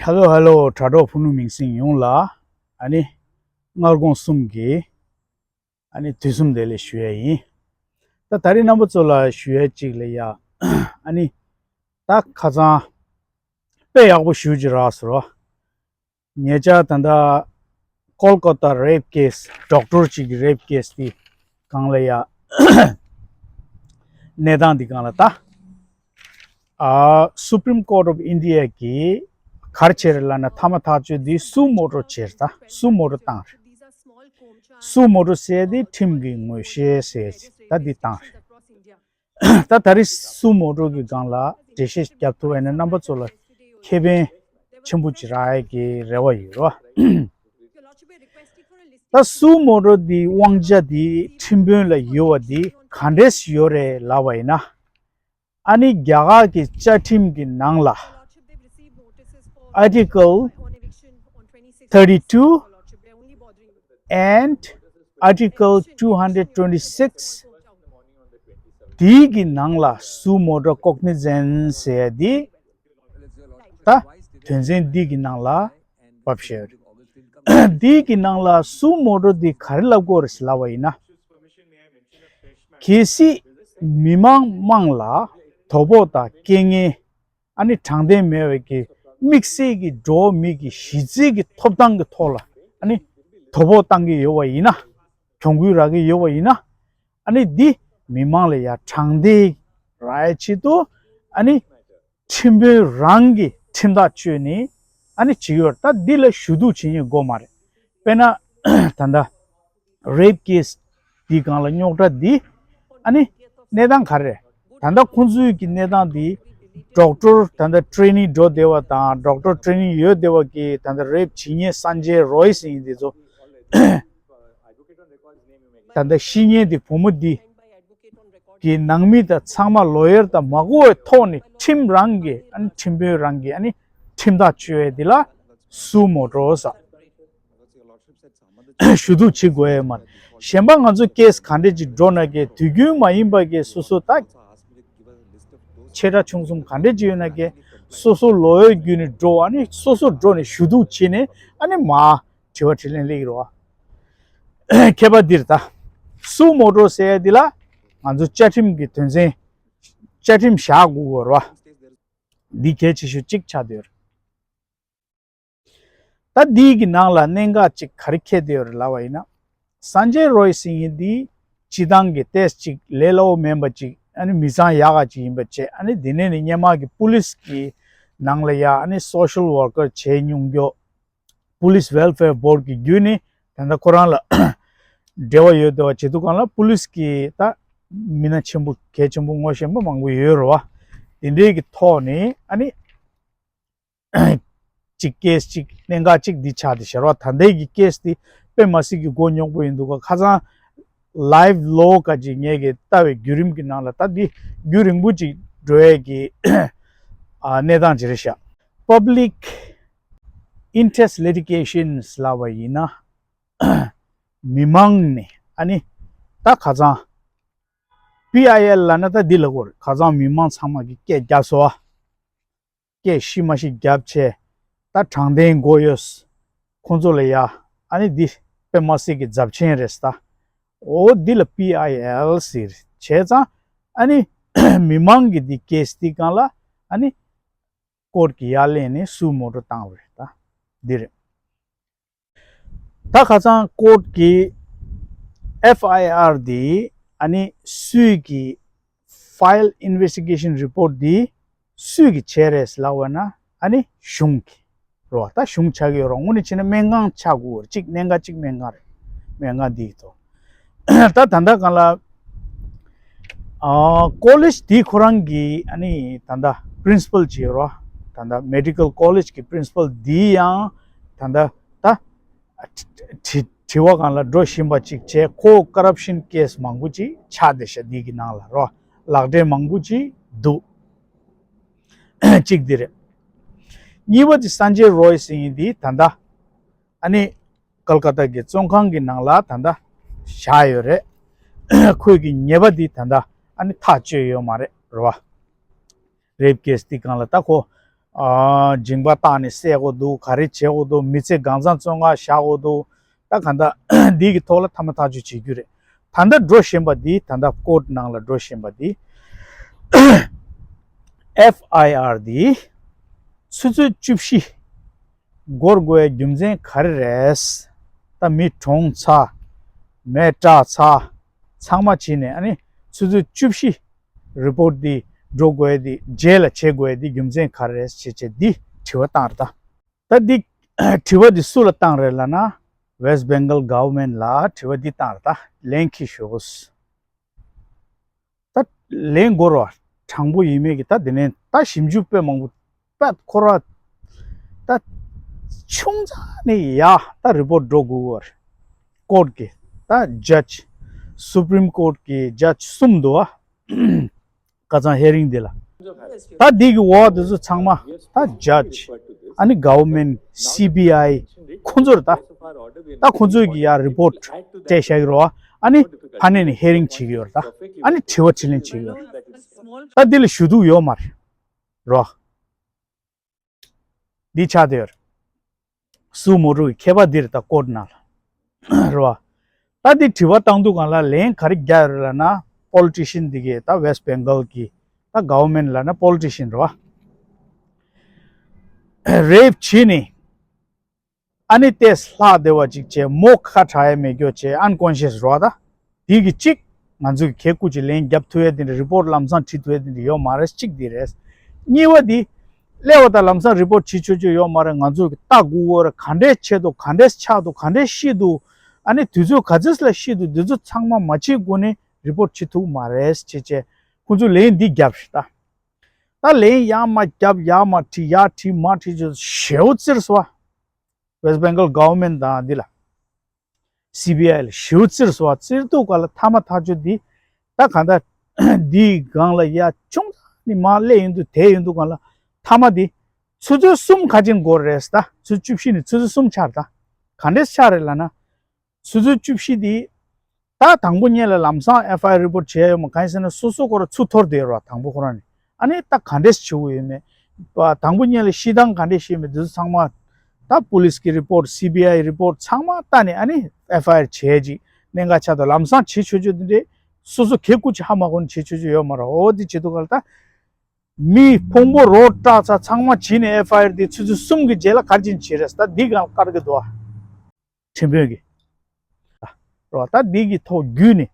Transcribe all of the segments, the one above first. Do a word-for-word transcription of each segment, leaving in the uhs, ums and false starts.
ཧེ་ལོ་ཧེ་ལོ། དྲ་གྲོགས་ཕུ་ནུ་མིང་སྲིང་ཡོངས་ལ་ཨ་ནི་སྔ་དགོང་གསུམ་གྱི་ཨ་ནི་དུས་གསུམ་བདེ་ལེགས་ཞུ་ཡས་ཡིན། ད་ད་རིང་རྣམ་པ་ཚོ་ལ་ཞུ་ཡས་གཅིག་ལ་ཡ། ཨ་ནི་ད་ཁ་སང་དཔེ་ཡག་པོ་ཞུ་ཅི་རག་སོ་རོ། ཉེ་ཆར་ད་ལྟ་ཀོལ་ཀ་ཏ་རེབ་ཀེ་སི་ཌོག་ཊར་གཅིག་གི་རེབ་ཀེ་སི་དེ་སྒང་ལ་ཡ། གནས་སྟངས་འདི་སྒང་ལ་ད། ཨ། Supreme Court of India གིས་ག་རེ་བྱས་རེད་ལབ་ན། མཐའ་མ་ཐག་གཅོད་འདི་སུ་མོ་ཊོ་བྱས་རེད། ད་སུ་མོ་ཊོ་བཏང་རེད། སུ་མོ་ཊོ་ཟེར་དེ་ཁྲིམས་ཀྱི་ངོས་བཞེས་ཟེར་ད་འདི་བཏང་རེད། ད་ད་རེས་སུ་མོ་ཊོ་གི་སྒང་ལ་འགྲེལ་བཤད་རྒྱབ་ཐུབ་པ་ཡིན་ན་རྣམ་པ་ཚོ་ལ་ཁེ་ཕན་ཆེན་པོ་ཅིག་རག་ཡས་ཀྱི་རེ་བ་ཡོད་རོ། ད་སུ་མོ་ཊོ་འདི་དབང་ཆ་འདི་ཁྲིམས་དཔོན་ལ་ཡོད་པ་འདི་ག་འདྲས་ཡོད་རེད་ལབ་པ་ཡིན་ན། ཨ་ནི་རྒྱ་གར་གྱི་བཅའ་ཁྲིམས་ཀྱི་ནང་ལ་Article thirty two and Article two hundred twenty six དེའི་གི་ནང་ལ་སུ་མོ་ཊོ་ཀོག་ནི་ཛེན་ཟེར་ཡ་འདི་ད་དོན་ཚན་འདི་གི་ནང་ལ་བབས་བཞག་ཡོད་རེད། འདི་གི་ནང་ལ་སུ་མོ་ཊོ་འདི་ག་རེ་ལབ་དགོས་རེད་ཟེར་ལབ་པ་ཡིན་ན། གལ་སྲིད་མི་མང་དམངས་ལ་དོ་ཕོག་དང་རྐྱེན་ངན་ཨ་ནི་དྲང་བདེན་མེད་པའི་གི་དམིགས་བསལ་གྱི་འགྲོ་བ་མི་གི་གཞི་རྩའི་གི་ཐོབ་ཐང་གི་ཐོག་ལ་ཨ་ནི་དོ་ཕོག་བཏང་གི་ཡོད་པ་ཡིན་ན། གྱོང་གུན་རག་གི་ཡོད་པ་ཡིན་ན། ཨ་ནི་འདི་མི་མང་ལ་ཡ་དྲང་བདེན་རག་ཡའི་ཆེད་དུ་ཨ་ནི་ཁྲིམས་དཔོན་རང་གིས་ཁྲིམས་ཐག་གཅོད་ནས་ཨ་ནི་བྱེད་ཀྱི་ཡོད་རེད། ད་འདི་ལ་ཞུ་གཏུག་བྱེད་མཁན་དགོས་མ་རེད། དཔེར་ན་ད་ལྟ་རེབ་ཀེ་སི་འདི་སྒང་ལ་རྙོག་དྲ་འདི་ཨ་ནི་གནས་སྟངས་ག་རེ་རེད། ད་ལྟ་ཁོང་ཚོའི་གི་གནས་སྟངས་འདི་ཌོག་ཊར་ད་ལྟ་ཊེ་རེ་ནིང་འགྲོ་བསྡད་པ་དང་ཌོག་ཊར་ཊེ་རེ་ནིང་ཡོད་བསྡད་པ་གི་ད་ལྟ་རེབ་བྱེད་མཁན་སན་ཇེ་རོ་ཡི་ཟེར་མཁན་འདི་ཚོ། ད་ལྟ་ཤི་མཁན་དེ་བུ་མོ་འདི་གི་ནང་མི་དང་ཚང་མ་ལོ་ཡར་དང་མ་གོ་བའི་ཐོག་ནས་ཁྲིམས་རང་གི་ཨ་ནི་ཁྲིམས་དཔོན་རང་གི་ཨ་ནི་ཁྲིམས་ཐག་གཅོད་ཡས་འདི་ལ་སུ་མོ་ཊོ་ཟེར། ཞུ་གཏུག་བྱེད་དགོས་ཡས་མ་རེད། གཞན་པ་ང་ཚོ་ཀེ་སི་ག་འདྲས་ཅིག་འགྲོ་ན་ཀྱེ་དུས་རྒྱུན་མ་ཡིན་པ་ཀྱེ་སོ་སོ་ད་ཆེ་ཕྲ་ཆུང་གསུམ་ག་འདྲས་ཅིག་ཡོད་ན་ཀྱེ་སོ་སོ་ལོ་ཡར་བརྒྱུད་ནས་འགྲོ་ཨ་ནི་སོ་སོ་འགྲོ་ནས་ཞུ་གཏུག་བྱེད་ནས་ཨ་ནི་མ། དྲི་བ་དྲིས་ལན་སླེབས་ཀྱི་རེད་བ། མཁས་པ་འདིར་ད། སུ་མོ་ཊོ་ཟེར་ཡ་འདི་ལ་ང་ཚོ་བཅའ་ཁྲིམས་ཀྱི་དོན་ཚན། བཅའ་ཁྲིམས་བཞག་དགོས་ཀྱི་རེད་བ། འདི་གལ་ཆེ་ཤོས་གཅིག་ཆགས་བསྡད་ཡོད་རེད། ད་འདིའི་གི་ནང་ལ་གནད་འགག་ཅིག་ག་རེ་འཁེལ་བསྡད་ཡོད་རེད་ལབ་པ་ཡིན་ན། སན་ཇེ་རོ་ཡི་ཟེར་མཁན་འདི་སྤྱི་བཏང་གི་ཏོག་ཙམ་ཅིག་ལས་སླ་པོ་མིན་པ་ཅིག་ཨ་ནི་མི་ཚང་ཡག་ག་ཅིག་ཡིན་པ་བྱས། ཨ་ནི་འདི་ནས་ནི་སྔོན་མ་གི་པུ་ལིས་ཀྱི་ནང་ལ་ཡ་ཨ་ནི་སོ་ཤལ་ཝར་ཀར་བྱས་མྱོང་རྒྱུ། པུ་ལིས་ཝེལ་ཕེར་བོར་ཌ་གི་བརྒྱུད་ནས་ད་ལྟ་ཁོ་རང་ལ་འབྲེལ་བ་ཡོད་བསྡད་པ་བྱེད་དུས་སྒང་ལ་པུ་ལིས་ཀྱི་ད་མི་སྣ་ཆེན་པོ་གལ་ཆེན་པོ་ངོ་ཤེས་པ་མང་པོ་ཡོད་རེད་བ། དེ་འདྲའི་གི་ཐོག་ནས་ཨ་ནི་ཅིག་ཀེ་སི་ཅིག་གནད་འགག་ཅིག་འདི་ཆགས་བསྡད་ཤག་རེད་བ། ད་ལྟའི་གི་ཀེ་སི་འདི་དཔེ་མ་སྲིད་ཀྱི་མགོ་རྙོག་པོ་ཡིན་འདུག་ག་ཁ་སང་ལའིབ་ལོ་ག་ཅིག་ངས་ཀྱི་ལྟ་བའི་བརྒྱུད་རིམ་གྱི་ནང་ལ་ད་འདི་རྒྱུན་རིང་པོ་ཅིག་འགྲོ་ཡས་ཀྱི་ཨ་གནས་སྟངས་ཅིག་རེད་ཤག Public Interest Litigations ལབ་པ་ཡིན་ན། མི་མང་ནས་ཨ་ནི་ད་ཁ་སང་པི་ཨའི་ཨེལ་ལབ་ན་ད་འདི་ལབ་དགོས་རེད། ཁ་སང་མི་མང་ཚང་མ་གིས་སྐད་བརྒྱབ་སོང་བ། སྐད་ཤི་མ་ཤི་བརྒྱབ་བྱས་ད་དྲང་བདེན་དགོས་ཡོད། ཁོང་ཚོ་ལ་ཡ་ཨ་ནི་འདི་དཔེ་མ་སྲིད་ཀྱི་རྫབ་ཆེན་རེད་ད། འོ་འདི་ལ་པི་ཨའི་ཨེལ་ཟེར་བྱས་ཙང་ཨ་ནི་མི་མང་གི་འདི་ཀེ་སི་འདི་སྒང་ལ་ཨ་ནི་ཀོར་ཊ་གི་ཡར་ལེན་ནས་སུ་མོ་ཊོ་བཏང་བ་རེད་ད། འདི་རེད། ད་ཁ་སང་ཀོར་ཊ་གི་ཨེཕ་ཨའི་ཨར་འདི་ཨ་ནི་སུས་ཀྱི་ཕའིལ་ཨིན་ཝེ་སི་ཊི་གེ་ཤན་རི་པོར་ཊ་འདི་སུས་ཀྱི་བྱས་རེད་ལབ་པ་ན་ཨ་ནི་གཞུང་གི་རེད་བ། ད་གཞུང་ཆགས་ཀྱི་ཡོད་རེད། དངོས་གནས་བྱས་ན་སྨན་ཁང་ཆགས་དགོས་རེད། གཅིག་གནད་འགག་གཅིག་སྨན་ཁང་རེད། སྨན་ཁང་འདིའི་ཐོག་ད་ད་ལྟ་གང་ལ་ཨ་ཀོ་ལེཇ་འདི་ཁོ་རང་གི་ཨ་ནི་ད་ལྟ་པི་རིན་སི་པལ་ཅིག་ཡོད་རེད་བ། ད་ལྟ་མེ་ཌི་ཀལ་ཀོ་ལེཇ་གི་པི་རིན་སི་པལ་འདི་ཡང་ད་ལྟ་ད་དྲི་དྲི་བ་སྒང་ལ་འགྲོ་བཞིན་པ་ཅིག་བྱས། ཁོ་ཀ་རབ་ཤན་ཀེ་སི་མང་པོ་ཅིག་ཆགས་བསྡད་ཤག་འདི་གི་ནང་ལ་རོ། ལག་འབྲེལ་མང་པོ་ཅིག་འདུག་གཅིག་འདི་རེད། གཉིས་པ་དེ་སན་ཇེ་རོ་ཡི་ཟེར་མཁན་འདི་ད་ལྟ་ཨ་ནི་ཀལ་ཀ་ཏ་གི་བཙོན་ཁང་གི་ནང་ལ་ད་ལྟ་བཞག་ཡོད་རེད། ཁོས་ཀྱི་ཉེས་པ་འདི་ད་ལྟ་ཨ་ནི་ཐག་གཅོད་ཡོད་མ་རེད་རོ། རེབ་ཀེ་སི་འདི་སྒང་ལ་ད་ཁོ་ ཨ་མཇིང་པ་བཏགས་ནས་བསད་དགོས་འདུག་ག་རེ་བྱེད་དགོས་འདུག་མི་ཚེ་གང་ཚང་བཙོན་ཁང་བཞག་དགོས་འདུག་ད་ག་འདྲ་འདི་གི་ཐོག་ལ་མཐའ་མ་ཐག་གཅོད་བྱེད་རྒྱུ་རེད། ད་ལྟ་འགྲོ་བཞིན་པ་འདི་ད་ལྟ་ཀོར་ཊི་ནང་ལ་འགྲོ་བཞིན་པ་འདི། ཨེཕ་ཨའི་ཨར་འདི་ཆུ་ཚོད་བཅུ་བཞི་འགོར་དགོས་རྒྱུ་མཚན་ག་རེ་རེད། ད་མི་གྲོངས་ཚར། མེ་སྲེག་ཚར། ཚང་མ་བྱས་ནས་ཨ་ནི་ཆུ་ཚོད་བཅུ་བཞི་རི་པོར་ཊི་འདི་འགྲོ་དགོས་འདི་རྗེས་ལ་བྱེད་དགོས་འདི་རྒྱུ་མཚན་ག་རེ་རེད་ཞེས་བྱས་འདི་དྲི་བ་བཏང་རེད་ད། ད་འདི་དྲི་བ་འདི་སུ་ལ་བཏང་རེད་ལབ་ན། West Bengal government ལ་དྲི་བ་འདི་བཏང་རེད་ད། ལན་ཁྱེར་ཤོག་ད་ལན་འགོར་བ་དྲང་པོ་ཡིན་མེད་ཀྱི་ད་དེ་ནས་ད་ཞིབ་འཇུག་དཔེ་མང་པོ་དཔེ་ཁོ་ར་ད་ཆུང་ཙག་ནས་ཡ་ད་རི་པོར་ཊི་འགྲོ་དགོས་པ་རེད། ཀོར་ཊི་གི་ད་ཇཇ་སུ་པྲིམ་ཀོར་ཊི་གི་ཇཇ་གསུམ་འདུག་བ། ཁ་སང་ཧི་ཡ་རིང་འདི་ལ། ད་འདི་གི་འོག་འདི་ཚོ་ཚང་མ་ད་ཇཇ་ཨ་ནི་ག་ཝར་མེན་ཊི་སི་བི་ཨའི་ཁོ་ཚོར་ད་ད་ཁོ་ཚོས་ཀྱི་ཡ་རི་པོར་ཊི་སྤྲད་བཞག་གི་རེད་བ། ཨ་ནི་ཕ་ནས་ནས་ཧི་ཡ་རིང་བྱེད་ཀྱི་ཡོད་རེད་ད། ཨ་ནི་དྲི་བ་དྲིས་ལན་བྱེད་ཀྱི་ཡོད་རེད། ད་འདི་ལ་ཞུ་གཏུག་ཡོད་མ་རེད་རོ། འདི་ཆགས་བསྡད་ཡོད་རེད། སུ་མོ་ཊོ་གི་མཁས་པ་འདི་རེད་ད་ཀོར་ཊི་ནང་ལ་རེད་བ། ད་འདི་དྲི་བ་བཏང་དུས་སྒང་ལ་ལན་ག་རེ་རྒྱག་ཡོད་རེད་ལབ་ན། པོ་ལི་ཊི་ཤན་འདི་གས་ད་ཝེ་སི་ཊི་བེང་གལ་གི་ད་ག་ཝར་མེན་ཊི་ལབ་ན་པོ་ལི་ཊི་ཤན་རེད་བ། རེབ་བྱས་ནས་ཨ་ནི་ཏོག་ཙམ་ལྷག་བསྡད་པ་ཅིག་བྱས། མོ་ཁ་གྲག་ཡ་མེད་རྒྱུ་བྱས། ཨན་ཀོན་ཤི་ཡས་རེད་བ་ད། དེ་གི་གཅིག་ང་ཚོས་གལ་ཁུར་གྱི་ལན་རྒྱབ་ཐུབ་ཡ་དེ་འདྲ། རི་པོར་ཊི་ལམ་སང་བྲིས་ཐུབ་ཡ་དེ་འདྲ་ཡོད་མ་རེད། གཅིག་དེ་རེད། གཉིས་པ་དེ་སླེབས་པ་དང་ལམ་སང་རི་པོར་ཊི་བྲིས་ཆོག་ཆོག་ཡོད་མ་རེད། ང་ཚོས་ལྟ་དགོས་ཀྱི་ཡོད་རེད། ག་འདྲས་ཆགས་འདུག་ག་འདྲས་ཆགས་འདུག་ག་འདྲས་ཤི་འདུག་ཨ་ནི་དུས་ཚོད་ག་ཚོད་ལ་ཤི་འདུག་འདི་ཚོ་ཚང་མ་མ་བྱེད་གོང་ནས་རི་པོར་ཊི་བྲིས་ཐུབ་མ་རེད་ཅེས་བྱས། ཁོང་ཚོས་ལན་འདི་བརྒྱབ་རེད་ད། ད་ལན་ཡར་མར་བརྒྱབ། ཡར་མར་བྲིས། ཡར་བྲིས་མར་བྲིས་བྱས་ཞེ་པོ་བཙིར་སོང་བ། ཝེ་སི་ཊི་བེང་གལ་ག་ཝར་མེན་ཊི་དང་འདི་ལ་སི་བི་ཨའི་ལ་ཞེ་པོ་བཙིར་སོང་བ། བཙིར་དུས་སྒང་ལ་མཐའ་མ་ཐག་གཅོད་འདི་ད་གང་ལྟར་འདིའི་སྒང་ལ་ཡ་ཅུང་ཙམ་ནི་མར་སླེབས་ཡོང་དུས། དེད་ཡོང་དུས་སྒང་ལ་མཐའ་མ་འདི་ཆུ་ཚོད་གསུམ་ཁ་ཅིག་འགོར་རེད་ད། ཆུ་ཚོད་བཅུ་བཞི་ནས་ཆུ་ཚོད་གསུམ་ཆགས་རེད་ད། ག་འདྲས་ཆགས་རེད་ལབ་ན། ཆུ་ཚོད་བཅུ་བཞི་དེ། ད་དང་པོ་ཉིད་ལ་ལམ་སང་ཨེཕ་ཨའི་ཨར་རི་པོར་ཊི་བྱས་ཡོད་མ། གང་ཡིན་ཟེར་ན་སོ་སོ་ཁོ་རང་ཚུར་འཐོར་བསྡད་ཡོད་རེད་བ། དང་པོ་ཁོ་རང་ནས། ཨ་ནི་ད་ག་འདྲས་བྱེད་དགོས་ཡོད་མེད། པ་དང་པོ་ཉིད་ལ་ཤི་སྟངས་ག་འདྲས་ཤི་ཡོད་མེད་འདི་ཚོ་ཚང་མ། ད་པུ་ལིས་ཀྱི་རི་པོར་ཊི་སི་བི་ཨའི་རི་པོར་ཊི་ཚང་མ་ལྟ་ནས་ཨ་ནི་ཨེཕ་ཨའི་ཨར་བྱས་ཅིག་གནད་འགག་ཆགས་འདུག་ལམ་སང་བྱེད་ཆོག་ཆོག་དེ་འདྲས་སོ་སོ་གལ་ཁུར་ཅིག་ཧ་མ་གོ་ནས་བྱེད་ཆོག་ཆོག་ཡོད་མ་རེད། འོ་དེ་བྱེད་དུས་སྒང་ལ་ད། མི་ཕུང་པོ་རོ་སྲེག་ཚར། ཚང་མ་བྱས་ནས་ཨེཕ་ཨའི་ཨར་དེ་ཆུ་ཚོད་གསུམ་གྱི་རྗེས་ལ་ག་རེ་བྱས་ནས་བྱས་རེད་ཟེར། ད་འདི་སྒང་ལ་བཀར་གྱི་འདུག་བ། ཁྲིམས་དཔོན་གྱིས། རོ། ད་འདི་གི་ཐོག་བརྒྱུད་ནས་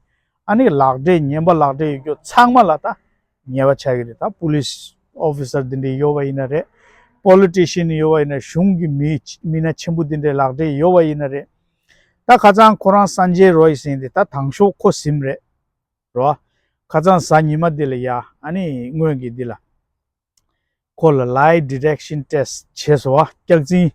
ཨ་ནི་ལག་འབྲེལ་ངན་པ་ལག་འབྲེལ་ཡོད་རྒྱུ་ཚང་མ་ལ་ད་ཉེས་པ་ཆགས་ཀྱི་རེད། ད་པུ་ལིས་ཨོ་ཕི་སར་འདི་འདྲའི་ཡོད་པ་ཡིན་ན་རེད། པོ་ལི་ཊི་ཤན་ཡོད་པ་ཡིན་ན། གཞུང་གི་མི་མི་སྣ་ཆེན་པོ་འདི་འདྲའི་ལག་འབྲེལ་ཡོད་པ་ཡིན་ན་རེད། ད་ཁ་སང་ཁོ་རང་སན་ཇེ་རོ་ཡི་ཟེར་མཁན་དེ་ད་དང་ཤོག་ཁོ་ཟིན་རེད། རོ། ཁ་སང་གཟའ་ཉི་མ་འདི་ལ་ཡ་ཨ་ནི་སྔོན་གྱི་འདི་ལ། ཁོ་ལ་ལའི་ཌི་ཊེག་ཤན་ཊེ་སི་ཊི་བྱས་སོང་བ། སྐྱག་རྫུན་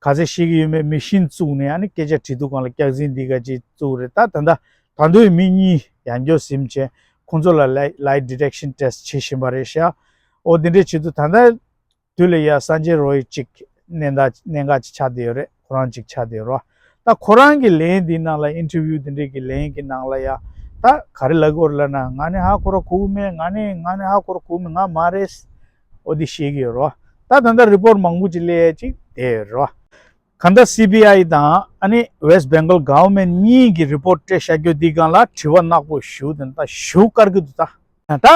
ག་ཚོད་བཤད་ཀྱི་ཡོད་མེད་མེ་ཤིན་བཙུགས་ནས་ཨ་ནི་སྐད་ཆ་དྲི་དུས་སྒང་ལ་སྐྱག་རྫུན་འདི་ག་ཅིག་བཙུགས་རེད། ད་ད་ལྟ་ད་དུང་མི་གཉིས་ཡང་བསྐྱར་ཟིན་བྱས་ཁོང་ཚོ་ལ་ལའི་ལའི་ཌི་ཊེག་ཤན་ཊེ་སི་ཊི་བྱེད་བཞིན་པ་རེད་ཤག་འོ་འདི་འདྲས་བྱེད་དུས་ད་ལྟ་དུས་ལ་ཡ་སན་ཇེ་རོ་ཡི་གཅིག་གནད་འགག་གནད་འགག་ཅིག་ཆགས་བསྡད་ཡོད་རེད། ཁོ་རང་གཅིག་ཆགས་བསྡད་ཡོད་རེད། ད་ཁོ་རང་གི་ལན་འདི་ནང་ལ། ཨིན་ཊར་བིའུ་འདི་འདྲའི་གི་ལན་གྱི་ནང་ལ་ཡ། ད་ག་རེ་ལབ་ཀྱི་ཡོད་རེད་ལབ་ན། ང་ནི་ཧ་གོ་ར་གོ་གི་མེད། ང་ནི་ང་ནི་ཧ་གོ་ར་གོ་གི་མེད། ང་མ་རེད། འོ་འདི་བཤད་ཀྱི་ཡོད་རེད། ད་ད་ལྟ་རི་པོར་ཊི་མང་པོ་ཅིག་སླེབས་ཡ་ཅིག་བསྡད་ཡོད་རེད། གང་ལྟར་སི་བི་ཨའི་དང་ཨ་ནི་ཝེ་སི་ཊི་བེང་གལ་ག་ཝར་མེན་ཊི་གཉིས་ཀྱི་རི་པོར་ཊི་སྤྲད་བཞག་རྒྱུ་འདི་སྒང་ལ་དྲི་བ་ནག་པོ་ཞེ་པོ་དེ་ད་ཞེ་པོ་དཀར་གི་འདུག་ད་ད།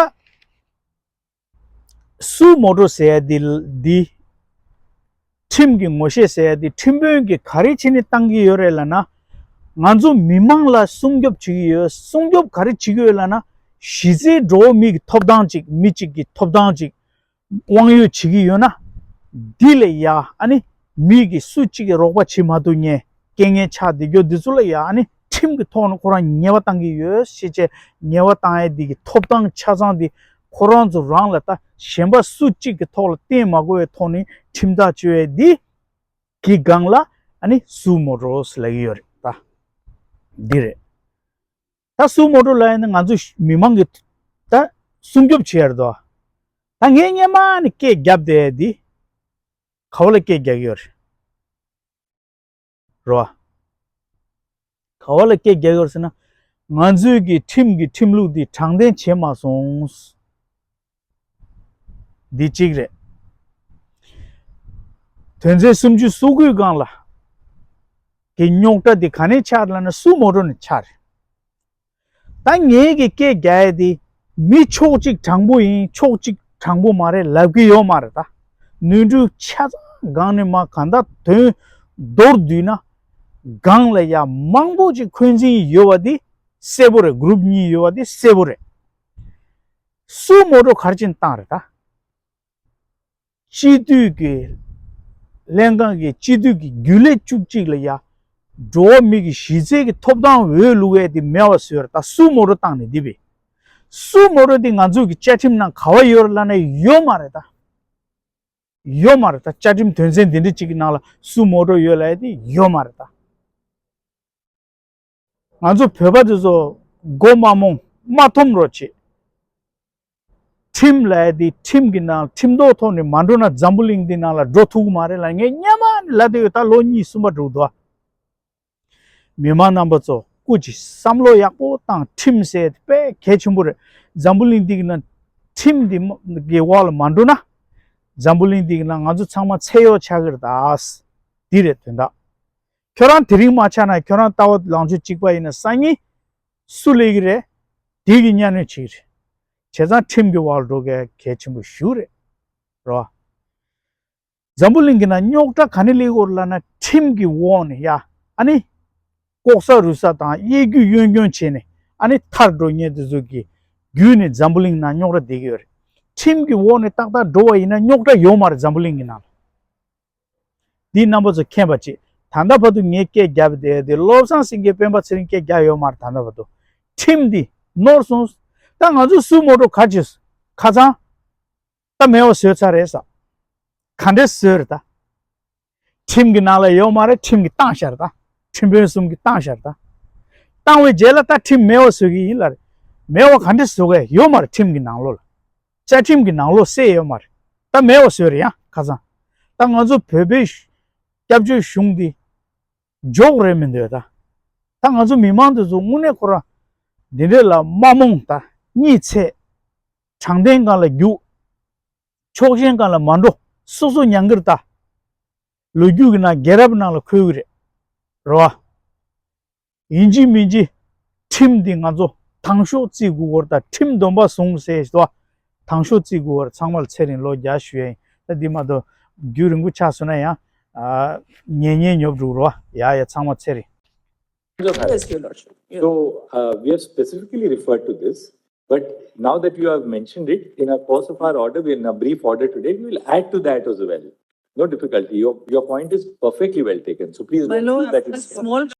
སུ་མོ་ཊོ་ཟེར་ཡ་འདི་འདི། ཁྲིམས་ཀྱི་ངོ་ཤེས་ཟེར་ཡ་འདི་ཁྲིམས་དཔོན་གྱིས་ག་རེ་བྱས་ནས་བཏང་གི་ཡོད་རེད་ལབ་ན། ང་ཚོ་མི་མང་ལ་སྲུང་སྐྱོབ་བྱེད་ཀྱི་ཡོད། སྲུང་སྐྱོབ་ག་རེ་བྱེད་ཀྱི་ཡོད་ལབ་ན། གཞི་རྩའི་འགྲོ་བ་མི་གི་ཐོབ་ཐང་ཅིག་མི་གཅིག་གི་ཐོབ་ཐང་ཅིག་དབང་ཡོད་བྱེད་ཀྱི་ཡོད་ན། འདི་ལ་ཡ་ཨ་ནི་མི་གི་སུ་གཅིག་གིས་རོགས་པ་བྱེད་མ་ཐུབ་མཁན། རྐྱེན་ངན་ཆགས་བསྡད་རྒྱུ་འདི་ཚོ་ལ་ཡ་ཨ་ནི་ཁྲིམས་ཀྱི་ཐོག་ནས་ཁོ་རང་ཉེས་པ་བཏང་གི་ཡོད་ཞེས་བྱས། ཉེས་པ་བཏང་ཡས་འདི་གི་ཐོབ་ཐང་ཆ་ཚང་འདི་ཁོ་རང་ཚོ་རང་ལ་ད་གཞན་པ་སུ་གཅིག་གི་ཐོག་ལ་བརྟེན་མ་དགོས་པའི་ཐོག་ནས་ཁྲིམས་ཐག་གཅོད་ཡས་འདི་གི་སྒང་ལ་ཨ་ནི་སུ་མོ་ཊོ་ཟེར་ལབ་ཀྱི་ཡོད་རེད། ད་འདི་རེད། ད་སུ་མོ་ཊོ་ལབ་ཡས་ནི་ང་ཚོ་མི་མང་གི་ད་སྲུང་སྐྱོབ་བྱེད་ཡས་རེད་དོ། ད་ངས་སྔོན་མ་ནས་སྐད་བརྒྱབ་བསྡད་ཡས་འདི་ག་བ་ལ་སྐད་རྒྱག་གི་ཡོད་རེད། རོ། ག་བ་ལ་སྐད་རྒྱག་ཡོད་ཟེར་ན། ང་ཚོའི་གི་ཁྲིམས་ཀྱི་ཁྲིམས་ལུགས་འདི་དྲང་བདེན་བྱས་མ་སོང་། འདི་གཅིག་རེད། དོན་ཚན་སུམ་ཅུ་སོ་དགུའི་སྒང་ལ་གི་རྙོག་དྲ་འདི་ག་ནས་ཆགས་ལབ་ན་སུ་མོ་ཊ་ནས་ཆགས་རེད། ད་ངས་ཀྱི་སྐད་རྒྱག་ཡ་དེ་མི་ཕྱོགས་གཅིག་དྲང་པོ་ཡིན་ཕྱོགས་གཅིག་དྲང་པོ་མ་རེད་ལབ་ཀྱི་ཡོད་མ་རེད་ད། ནོར་འཁྲུལ་ཆ་ཚང་སྒང་ནས་མ་གང་ལྟར་དོན་མདོར་བསྡུས་ན་སྒང་ལ་ཡ་མང་པོ་ཅིག་འཁོན་འཛིན་ཡོད་པ་དེ་གསལ་པོ་རེད། གུ་རུབ་གཉིས་ཡོད་པ་དེ་གསལ་པོ་རེད། སུ་མོ་ཊ་ག་རེ་བྱས་ནས་བཏང་རེད་ད། སྤྱི་འཐུས་ཀྱི་ལྷན་ཁང་གི་སྤྱི་འཐུས་ཀྱི་རྒྱུན་ལས་བཅུ་གཅིག་ལ་ཡ་འགྲོ་བ་མི་གི་གཞི་རྩའི་གི་ཐོབ་ཐང་འོས་བླུག་ཡས་དེ་མེད་པ་བཟོས་ར། ད་སུ་མོ་ཊ་བཏང་ནས་འདི་བས། སུ་མོ་ཊ་དེ་ང་ཚོ་གི་བཅའ་ཁྲིམས་ནང་ག་བ་ཡོད་ར་ལབ་ན་ཡོད་མ་རེད་ད། ཡོད་མ་རེད་ད། བཅའ་ཁྲིམས་དོན་ཚན་འདི་འདྲ་གཅིག་གི་ནང་ལ་སུ་མོ་ཊ་ཡོད་ལབ་ཡས་དེ་ཡོད་མ་རེད་ད། ང་ཚོ་བོད་པ་དེ་ཚོ་མགོ་མ་རྨོངས་མ་འཐོམ་རོགས་བྱེད། ཁྲིམས་ལབ་ཡ་དེ་ཁྲིམས་ཀྱི་ནང་ཁྲིམས་ཐོག་ཐོག་ནས་མ་འགྲོ་ན་འཛམ་བུ་གླིང་འདི་ནང་ལ་འགྲོ་ཐུབ་ཀྱི་མ་རེད་ལབ་ངས་སྔོན་མ་ནས་ལབ་བསྡད་ཡོད། ད་ལོ་གཉིས་གསུམ་པ་འགྲོ་གི་འདུག་ཨ། མི་མང་རྣམ་པ་ཚོ་སྐུ་མཁྱེན་བསམ་བློ་ཡག་པོ་བཏང་། ཁྲིམས་ཟེར་དེ་དཔེ་གལ་ཆེན་པོ་རེད། འཛམ་བུ་གླིང་འདི་གི་ནང་ཁྲིམས་འདི་གི་འོག་ལ་མ་འགྲོ་ན་འཛམ་བུ་གླིང་འདི་གི་ནང་ང་ཚོ་ཚང་མ་ཚེ་གཡོག་ཆགས་ཀྱི་རེད་ད། འདི་རེད་དོན་དག་ཁྱོད་རང་དེ་རིང་མ་ཆགས་ན་ཁྱོད་རང་ལྟ་བ་ལངས་ཕྱོགས་གཅིག་པ་ཡིན་ན་སང་ཉིན་སུ་སླེབས་ཀྱི་རེད། དེ་གི་གཉའ་གནོན་བྱེད་ཀྱི་རེད། བྱས་ཙང་ཁྲིམས་ཀྱི་འོག་ལ་འགྲོ་གལ་གལ་ཆེན་པོ་ཞེ་པོ་རེད། རེད་བ། འཛམ་བུ་གླིང་གི་ནང་རྙོག་དྲ་ག་ནས་སླེབས་ཀྱི་ཡོད་རེད་ལབ་ན་ཁྲིམས་ཀྱི་འོག་ནས་ཡ་ཨ་ནི་ལྐོག་ཟ་རུལ་ཟ་དང་གཡས་བསྐྱུར་གཡོན་སྐྱོན་བྱས་ནས་ཨ་ནི་ཐར་འགྲོ་མཁན་དེ་ཚོ་གི་བརྒྱུད་ནས་འཛམ་བུ་གླིང་ནང་རྙོག་དྲ་བསྡད་ཀྱི་ཡོད་རེད། ཁྲིམས་ཀྱི་འོག་ནས་ཏག་ཏག་འགྲོ་བ་ཡིན་ན་རྙོག་དྲ་ཡོད་མ་རེད་འཛམ་བུ་གླིང་གི་ནང་ལ། འདི་རྣམ་པ་ཚོ་མཁྱེན་པ་བྱེད། ད་ལྟ་བར་དུ་ངས་སྐད་བརྒྱབ་བསྡད་དེ་བློ་བཟང་སེང་གེ་སྤེན་པ་ཚེ་རིང་སྐད་བརྒྱབ་ཡོད་མ་རེད། ད་ལྟ་བར་དུ་ཁྲིམས་འདི་ནོར་སོང་། ད་ང་ཚོ་སུ་མོ་ཊ་ག་བྱེད་ཁ་ཚང་ད་མེད་པ་བཟོས་ཚར་རེད་ས། ག་འདྲས་བཟོས་རེད་ད། ཁྲིམས་ཀྱི་ནང་ལ་ཡོད་མ་རེད། ཁྲིམས་ཀྱིས་བཏང་ཤར་ད། ཁྲིམས་དཔོན་གསུམ་གྱིས་བཏང་ཤར་ད། བཏང་བའི་རྗེས་ལ་ད་ཁྲིམས་མེད་པ་བཟོ་གི་ཡིན་ལ་རེད། མེད་པ་ག་འདྲས་བཟོ་གི་ཡོད་མ་རེད། ཁྲིམས་ཀྱི་ནང་ལོགས་ལ། བཅའ་ཁྲིམས་ཀྱི་ནང་ལོགས་གསལ་ཡོད་མ་རེད། ད་མེད་པ་བཟོས་རེད་ཡང་ཁ་སང་། ད་ང་ཚོ་བོད་པའི་སྐྱབས་བཅོལ་གཞུང་འདི་འཇོག་རེད་མི་འདོད་ད། ད་ང་ཚོ་མི་མང་འདི་ཚོ་དངོས་གནས་ཁོ་རང་འདི་འདྲས་ལ་མ་རྨོངས་ད། གཉིད་ཚད། དྲང་བདེན་སྒང་ལ་རྒྱུགས། ཕྱོགས་ཞེན་སྒང་ལ་མ་འགྲོ། སོ་སོ་མྱང་གིར་ལྟ། ལོ་རྒྱུས་ཀྱི་ནང་རྒྱལ་རབས་ནང་ལ་འཁོད་ཀྱི་རེད། རེད་བ། ཡིན་གཅིག་མིན་གཅིག་ཁྲིམས་འདི་ང་ཚོ་དང་ཤོག་བརྩི་དགོས་སྐོར་དང་ཁྲིམས་སྡོམ་པ་བཟུང་ཟེར་ཞིག་འདུག་བ། དང་ཤོག་བརྩི་དགོས་སྐོར་ཚང་མ་ལ་ཚེ་རིང་ལོ་བརྒྱ་ཞུ་ཡ་ཡིན། ད་འདི་མ་གཏོགས་རྒྱུན་རིང་པོ་ཆགས་སོང་ན་ཡང་ཨ་ཉེ་ཉེ་ཉོབ་འགྲོ་རོགས། ཡ་ཡ་ཚང་མ་ཚེ་རིང་། Yes, Your Lordship. Yeah. So, uh, we have specifically referred to this, but now that you have mentioned it, in our course of our order, we in a brief order today, we will add to that as well. No difficulty. Your, your point is perfectly well taken. So please, my lord, that is a small